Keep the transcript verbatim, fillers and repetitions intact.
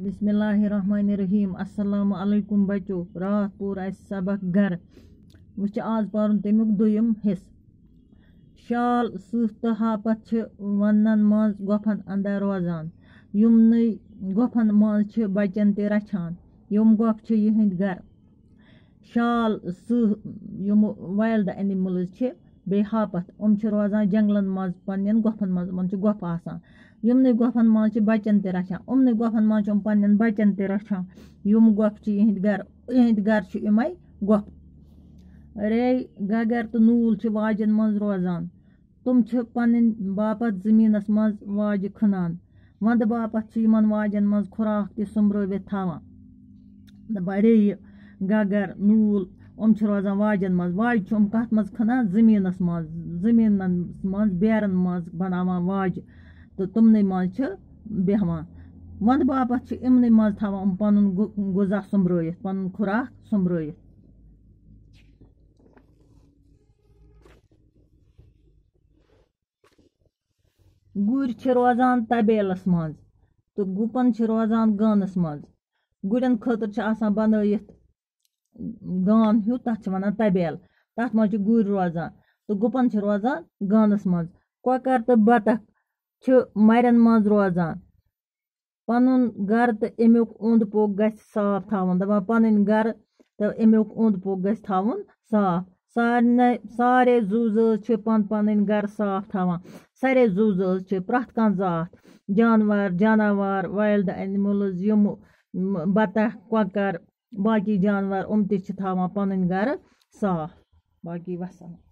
بسم اللہ الرحمن الرحیم۔ السلام علیکم بچو۔ راتھ پوٚر اَسہِ سبق گرٕ۔ وۄنۍ چھُ آز پَرُن تَمیُک دوٚیُم حصہٕ۔ شال، سٕہہ تہٕ ہاپت چھِ وَنَن منٛز گۄپھن اندر روزان۔ یِمنٕے گۄپھن منٛز چھِ بچن تہِ رچھان۔ یِم گۄپھ چھِ یِہنٛدۍ گرٕ۔ شال، سٕہہ، یِم wild animals چھِ، بیٚیہِ ہاپت، یِم چھِ روزان جنگلن منٛز پننٮ۪ن گۄپھن منٛز، یِمن چھِ گۄپھٕ آسان۔ یِمنٕے گۄپھن منٛز چھِ بچن تہِ رچھان، یِمنٕے گۄپھن منٛز چھِ یِم پننٮ۪ن بچن تہِ رچھان۔ یِم گۄپھٕ چھِ یِہنٛدۍ گرٕ، یِہنٛدۍ گرٕ چھِ یِمے گۄپھٕ۔ رے، گگر تہٕ نوٗل چھِ واجٮ۪ن منٛز روزان۔ تِم چھِ پنٕنۍ باپتھ زٔمیٖنَس منٛز واجہِ کھنان۔ وَندٕ باپتھ چھِ یِمَن واجٮ۪ن منٛز خوراک تہِ سوٚمبرٲوِتھ تھاوان۔ دَپان، ریٚیہِ، گگر، نوٗل، یِم چھِ روزان واجٮ۪ن منٛز۔ واجہِ چھِ یِم کَتھ منٛز کھنان؟ زٔمیٖنَس منٛز، زٔمیٖنَن منٛز، بیرَن منٛز بَناوان واجہِ تہٕ تِمنٕے منٛز چھِ بیٚہوان۔ وَندٕ باپتھ چھِ یِمنٕے منٛز تھاوان یِم پَنُن غُ-، غذا سوٚمبرٲوِتھ، پَنُن خوراک سوٚمبرٲوِتھ۔ گُرۍ چھِ روزان تبیلَس منٛز تہٕ گُپَن چھِ روزان گانَس منٛز۔ گُرٮ۪ن خٲطرٕ چھِ آسان بَنٲیِتھ گان ہیوٗ، تَتھ چھِ وَنان تبیل۔ تَتھ منٛز چھِ گُرۍ روزان تہٕ گُپَن چھِ روزان گانَس منٛز۔ کۄکَر تہٕ بطخ چھِ مَرٮ۪ن منٛز روزان۔ پَنُن گَرٕ تہٕ اَمیُک اوٚنٛد پوٚک گژھِ صاف تھاوُن۔ دَپان، پَنٕنۍ گَرٕ تہٕ اَمیُک اوٚنٛد پوٚک گژھِ تھاوُن صاف۔ سارنٕے، سارے زُو زٲژ چھِ پَن پَنٕنۍ گَرٕ صاف تھاوان۔ سارے زُو زٲژ چھِ پرٛٮ۪تھ کانٛہہ ذات، جانوَر، جاناوار، wild animals، یِم، م، بطخ، کۄکَر، باقی جانوَر، یِم تہِ چھِ تھاوان پَنٕنۍ گَرٕ صاف۔ باقی وَسَلام۔